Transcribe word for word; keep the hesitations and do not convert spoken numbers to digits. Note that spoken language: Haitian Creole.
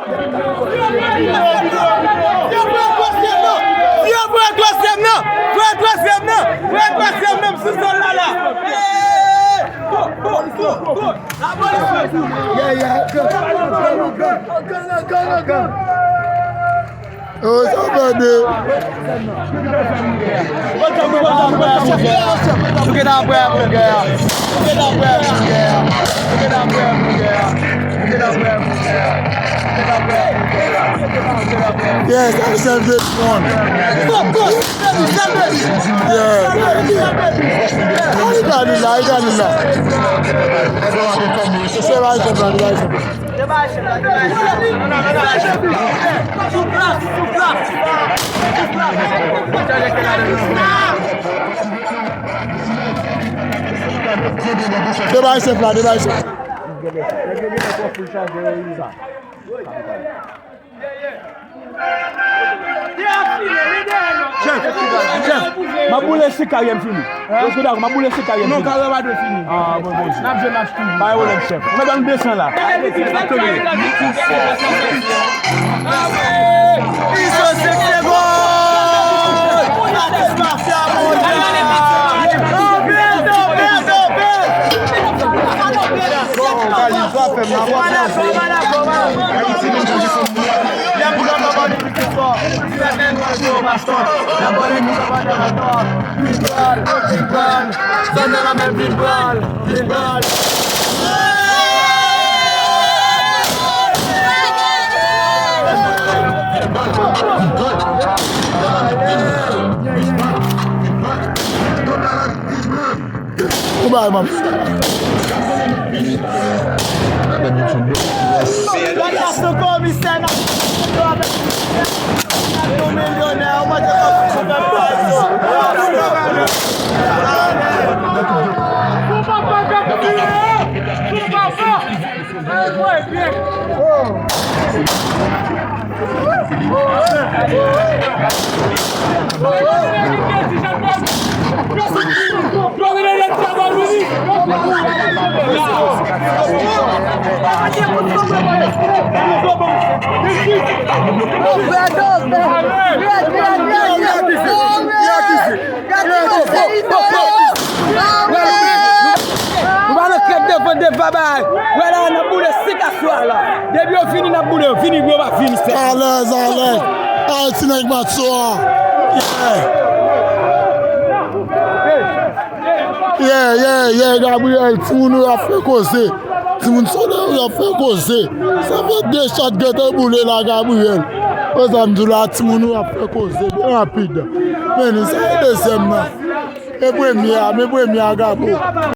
Vye vre twazyèm nan! Vye vre twazyèm nan! Vye vre twazyèm nan! Vye vre twazyèm nan! M sou zòn la la! Go, go, go, go! Lapolis! Yeah, yeah. Gang, gang, gang, gang. Oh, sa fè de. Nou gentan prè pou gè a. Nou gentan prè pou gè a. Nou gentan prè pou gè a. Nou gentan prè pou gè a. Nou gentan prè pou gè a. Yes, I said this one. Yeah. Ay, gade la, ay, gade la. Se pa, se pa, se pa. Debay chèf la, debay chèf. Chèf, chèf, m ap boule si karyè m fini. Èske w dakò? M ap boule si karyè m fini. Non, karyè pa dwe fini. Ah, bon, bon. N ap jwe match toujou. Pa gen pwoblèm, chèf. Mwen ban m de san la. Izo se segon. Atis Mafya, mon Dieu. Anpil, anpil, anpil. Bon, Kalizo ap fè m la. Ou bay, man. Yon milyonè, ou mande konfisyon fè bagay yo. Nou pa nan krèk devan, devan bagay. Wè la, n ap boule sik aswè a la. Depi yo vini, n ap boule yo. Vini, yo pa vini, sèk. Alèz, alèz. Ay, ti nèg matso a. Yeah. Yeah, yeah, yeah, Gabriel, timoun yo ap fè koze. Timoun Solèy yo ap fè koze. Sa fè de chat gentan boule la, Gabriel. Konsa m di w la, timoun yo ap fè koze byen rapid. Men sa e dezyèm nan. E premye a, men premye a, Gabo.